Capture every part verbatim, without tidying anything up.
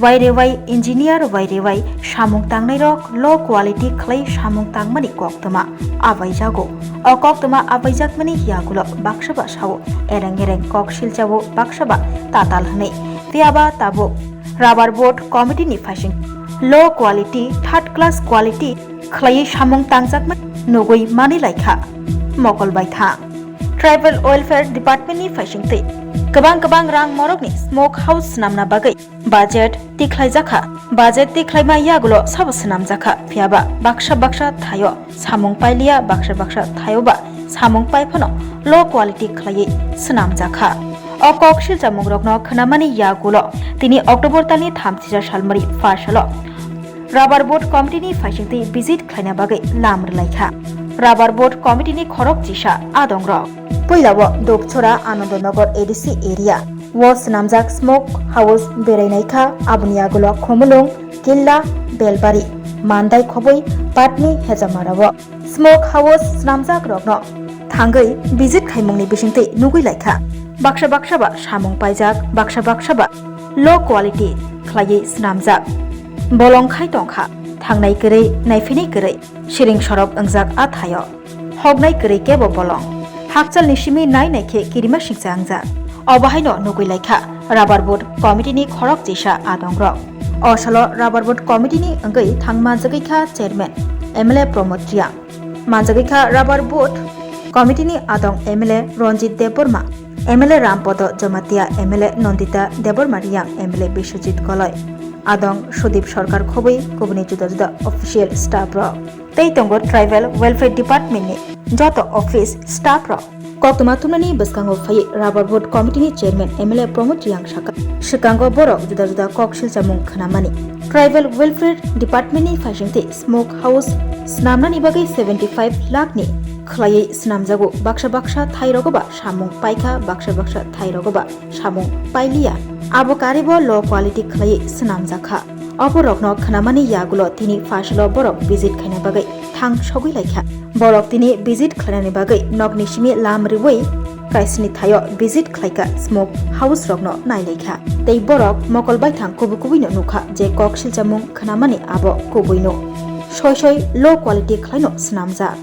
Wairewai engineer wairewai samung tangnairok low quality khlai samung tangmani koktwma abaijago. O koktwma abaijakmani yagulo baksa ba sao ereng ereng kok silchao baksa ba tatal hwnwi. Phiyaba tabuk Rubber Board Committee ni phaising low quality, third class quality khlaiwi samung tangjakmani nugwi manwi laikha mokol baithang. Tribal Welfare Department ni phaisingtwi kwbang kwbang rang morokni smoke house swnamna bagwi budget tikhlaijakha. Budget tikhlaima yagulo sabo swnamjakha, phiyaba baksa baksa thaio samung pailiya, baksa baksa thaio ba samung paiphano low quality khlaiwi swnamjakha. O kok silchamungrokno khwnamani yagulo tini October talni thamchisa salmari pha salo Rubber Board Committee ni phaisingtwi visit khlaina bagwi lam rwlaikha Rubber Board Committee ni khorok chisa adongrok. Puilao Dopchora Anandanagar A D C area o swnamjak smoke house berainaikha, aboni yagulo Khumulwng, Killa, Belbari, Mandai khobwi Patni hejamarao smoke house swnamjakrokno thangwi visit khaimungni bisingtwi nugwi laikha. Baksa baksa ba samung paijak, baksa baksa ba low quality khlaiwi swnamjak. Bolong khai tongkha, thangnai kwrwi, naiphinai kwrwi, siring sorok wngjak a thaio. Hoknai kwrwi kebo bolong. Hakchalni simi nai nai khe kirima singcha wngjak. Obo haino nugwi laikha Rubber Board Committee ni khorok chisa adongrok. O salo Rubber Board Committee ni wngwi thang manjagwi kha Chairman M L A Pramod Reang. Manjagwi kha Rubber Board Committee ni adong M L A Ranjit Debbarma, M L A Rampodo Jamatia, M L A Nandita Debbarma Reang, M L A Biswajit Koloi, adong Sudip Sarkar khobwi kubuni juda juda official staff rok. Tei tongo Tribal Welfare Department ni joto office staff rok. Koktwma thumnani bwskango phaiwi Rubber Board Committee ni Chairman M L A Pramod Reang saka, swkango borok juda juda kok silchamung khwnamani. Tribal Welfare Department ni phaisingtwi smoke house swnamnani bagwi seventy five lakh ni khwlaiwi swnamjago, baksa baksa thai rogo ba samung paikha, baksa baksa thai rogo ba samung pailiya. Abo karibo low quality khwlaiwi swnamjakha. Oborokno khwnamani yagulo tini pha salo borok visit khaina bagwi thang sogwi laikha. Borok tini visit khlainani bagwi nokni simi lam riwi kaisni thaio visit khlaikha, smoke house rokno nailaikha. Tei borok mokol baithang kubui kubuino nukha je kok silchamung khwnamani abo kubuino. Soi soi low quality khlaino swnamjak.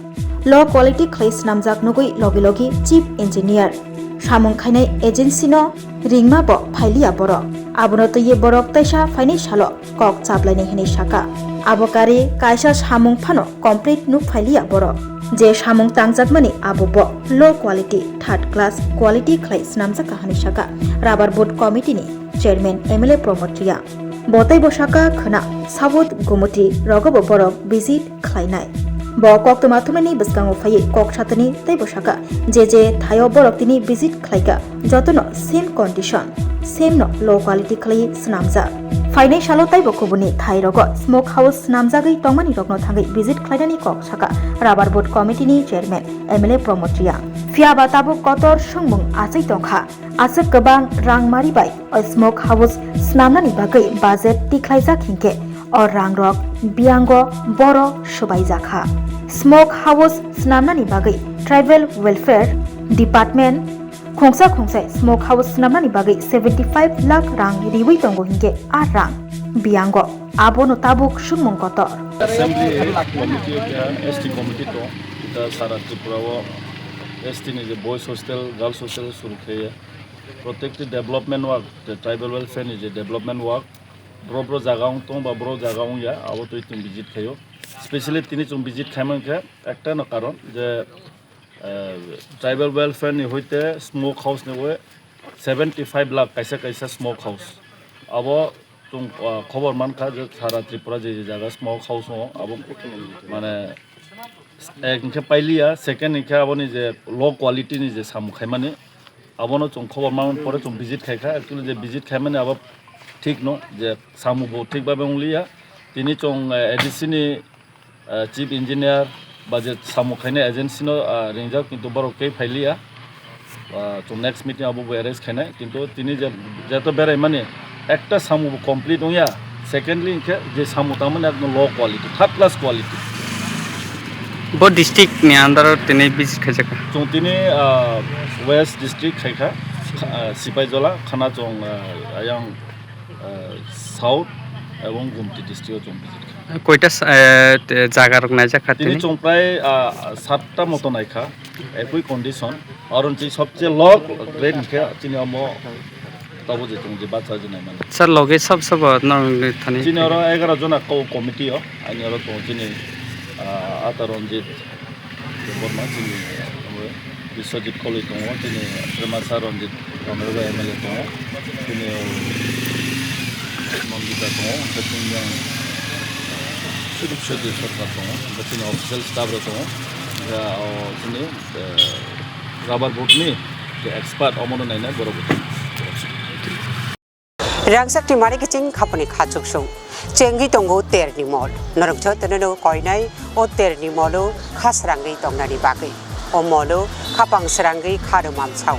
Low quality khlai swnamjak nugwi logi logi Chief Engineer samung khainai agency no ringma bo phailiya borok. Abono twiwi borok teisa phainai salo kok chaplainai hinwi saka. Abo kari kaisa samung phano complete nuk phailiya borok. Je samung tangjakmani abo bo low quality, third class quality khlai swnamjakha hinwi saka Rubber Board Committee ni Chairman M L A Pramod Reang. Bo tei bo saka khwna South Gumoti rogo bo borok visit khlainai. Bo koktwma thumnani bwskango phaiwi kok satani tei bo saka je je thaio borok tini visit khlaikha jotono same condition, same no low quality khlaiwi swnamjak. Phainai salo taibo kubuni thai rogo smoke house swnamjagwi tongmani rokno thangwi visit khlainani kok saka Rubber Board Committee ni Chairman M L A Pramod Reang. Phiyaba tabuk kotor swngmung achai tongkha. Aswk kwbang rang mari bai o smoke house swnamnani bagwi budget tikhlaijak hinkhe o rangrok biyango boro swbaijakha. Smoke house swnamnani bagwi Tribal Welfare Department khungsa khungsai smoke house swnamnani bagwi seventy five lakh rang riwi tongo hinkhe a rang biyango abono tabuk swngmung kotor. Assembly committee o keha S T committee tong, ita sara Tripura o S T ni je boys hostel, girls hostel suru khe, protekti development work, te tribal welfare ni je development work, bro bro jaga ong tong ba bro jaga ong ya, abo twi tong visit khayo. Specially tini chwng visit khaimang khe ekta no karon je, eh, tribal welfare ni hoite smoke house ni we seventy five lakh kaisa kaisa smoke house. Abo chwng, ah, khobor mankha je sara Tripura je je jaga smoke house ong abo mane ek hwnkhe pailiya, second hwnkhe aboni je low quality ni je samung khaimani, abono chwng khobor man pore chwng visit khaikha. Actually je visit khaimani abo thik no je samung bo thik babe wngliya. Tini chwng, eh, A D C ni, eh, chief engineer ba je samung khainai agency no, ah, ringjak, kintu borok tei phailiya. Ah, chwng next meeting abo bo arrange khainai, kintu tini je, jeto berai mani ekta samung bo complete wngya, secondly hinkhe je samung tangmani ekdom low quality, third class quality. Bo district ni under o tini visit khaijak kha? Chwng tini, ah, West district khaikha, ah, Sipaijola, khana chwng, ah, ayang South ebong Gumti district o chwng visit kha. Koita sa-, eh, te jaga rok naijak kha tini tini? Chwng prai, ah, satta moto naikha, ekui condition. Aron chi sobche log great hinkhe chini omo tabo je chwng je bacha je naimani. Sir, loge sob sob no thani? Chini oro egaro jona ko committee o, ani oro tongo chini, ah, Ata Ranjit Debbarma, chini, omo, Biswajit Koloi tongo, chini Tremasa Ranjit Honorable M L A tongo, chini, o, Nandita tongo, hwnkhe chini yang Sudip Sudip Sarkar tongo, hwnkhe chini official staff rok tongo, ya, o, chini, eh, rubber board ni je expert omono nainai borok bo tongo. Rangchak ni mari kiching khaponi kha chuksung. Chengwi tongo terni mol. Norok jotono no koinai o terni molo kha srangwi tongnani bagwi. O molo khapang srangwi kha rwmam sao.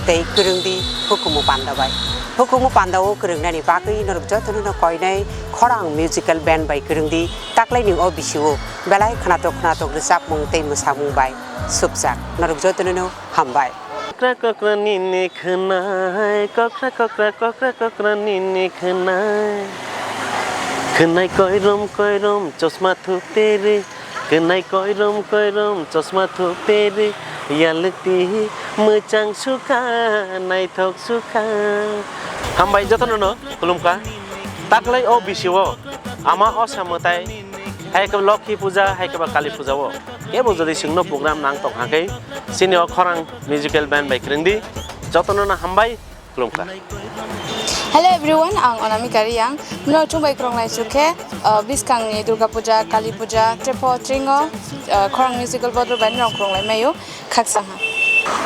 Tei kwrwngdi hukumu panda bai. Hukumu panda o kwrwngnani bagwi norok jotono no koinai khorang musical band bai kwrwngdi taklaini o bisio belai khnatok khnatok rwchapmung tei mwsamung bai supjak. Norok jotono no hambai. Kokra kokra nini khwnai, kokra kokra kokra kokra nini khwnai. Khwnai koirom koirom chosma thuperi, khwnai koirom koirom chosma thuperi, yalukti mwchang sukha, naithok sukha. Hambai jotono no khulumkha. Taklai o bisio ama osa mwtai, hai khe Lokhi puja, hai khe ba Kali puja o. Kebo jodi chwngno program nang tong hakhe, chini o khorang musical band bai kwrwngdi, jotono no hambai, khulumkha. Hello everyone, ang Onamika Riyang. Mino chwng bai kwrwng nai chukhe, uh, bwskangni Durga Puja, Kali Puja, tepo tringo, uh, khorang musical bodol bai nirok kwrwng lai maio, khaksa ha.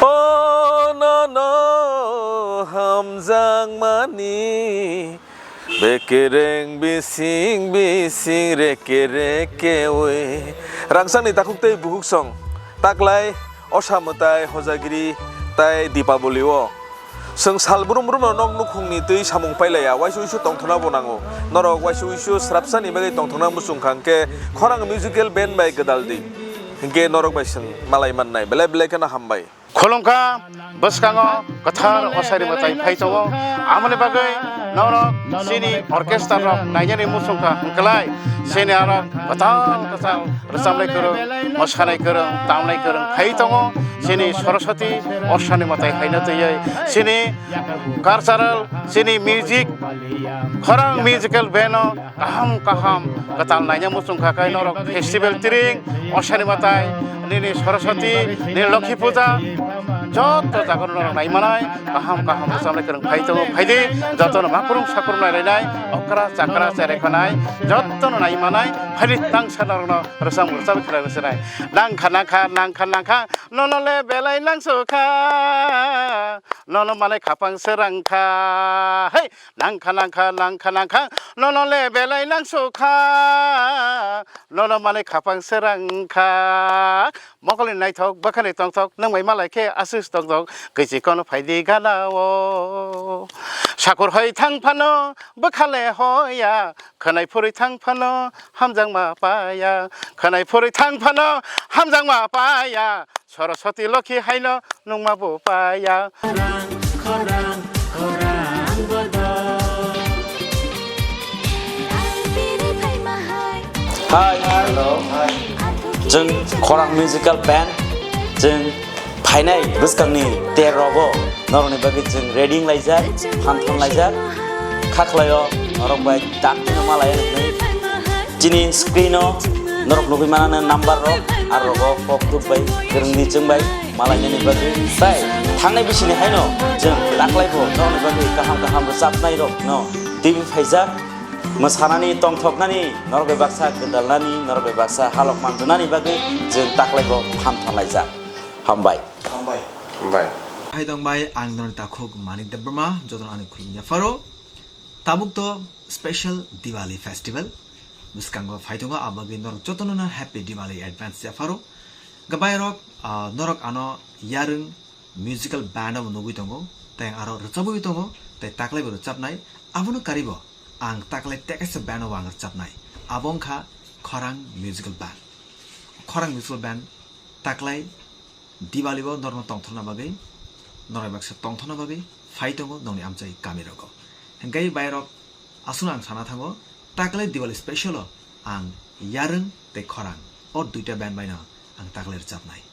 O no no hamjakmani. Bekereng bising bising reke reke oi. Rangsangni takhuk tei bukhuk song. Taklai osa mwtai hojagiri tai Dipaboli o. Chwng sal brum brum no nok nukhungni twi samung pailaiya, waisa uisu tongthokna bo nango. Norok waisa uisu srapsani bagwi tongthokna muchung kha hwnkhe khorang musical band bai gwdal di. Hwnkhe norok bai chwng malai mannai. Belai belai kheno hambai. Khulumkha, bwskango kwthar osaini mwtai phai tongo. Amoni bagwi norok chini orchestra rok nainani muchungkha hwnkhlai, chini aro kwtal kwtal rwchabnai kwrwng, mwsanai kwrwng, tamnai kwrwng phai tongo. Chini Saraswati osaini mwtai haino twiwi chini cultural, chini music, khorang musical band o kaham kaham kwtal naina muchung kha khe norok festival tring, osaini mwtai, nini Saraswati, nini Lokhi puja, joto jaga norok nai manai, kaham kaham rwchabnai kwrwng phai tongo, phai di, jotono makrung sakrung nai lainai, okra chakra cherai khanai, jotono nai manai, phai di tangsa norokno rwchap rwchap khlai rwchabnai. Nangkha nangkha nangkha nangkha, nono le belai nangsukha, nono manai khapang srangkha, hei. Nangkha nangkha nangkha nangkha, nono le belai nangsukha, nono manai khapang srangkha. Mokolni naithok bwkhani tongthok, nwng bai malai khe aswk tongthok, kwichi kono phai di gana o. Sakur hoi thang phano bwkha le hoya, khwnai phurwi thang phano hamjakma paya, khwnai phurwi thang phano hamjakma paya. Saraswati Lokhi haino nungma bo paya. Hi, hello. Chwng Khorang Musical Band, chwng phainai bwskangni ter rogo norokni bagwi chwng ready wnglaijak, hamtham laijak. Khaklaio norok bai dakti no malai. Chini screen o norok nugwi manana number rok, aro rogo kok tuk bai, kwrwngni chwng bai malainani bagwi. Tai thangnai bisini haino chwng taklaibo norokni bagwi kaham kaham rwchapnai rok no twi phaijak. Mwsanani, tongthoknani, norok bai baksa gwdalnani, norok bai baksa halok manjwnani bagwi chwng taklaibo phan thanlaijak. Hambai. Hambai. Hambai. Hai tong bai, ang norok takhuk Manik Debbarma, jotono ani khulumya pharo. Tabuk to special Diwali festival bwskango phai tongo, abagwi norok jotono no happy Diwali advance ya pharo. Gabai rok, ah, norok ano yarwng musical band bo nugwi tongo, tei aro rwchabwi tongo, tei taklai bo rwchabnai, abono karibo ang taklai tekaisa band bo ang rwchabnai, abo wngkha Khorang Musical Band. Khorang Musical Band taklai Diwali bo norokno tongthokna bagwi, norok baksa tongthokna bagwi phai tongo nokni amchai kami rogo. Hingke bai rok Aswkno ang sana thango, taklai Diwali special o ang yarwng tei khorang, o duita band baino ang taklai rwchapnai.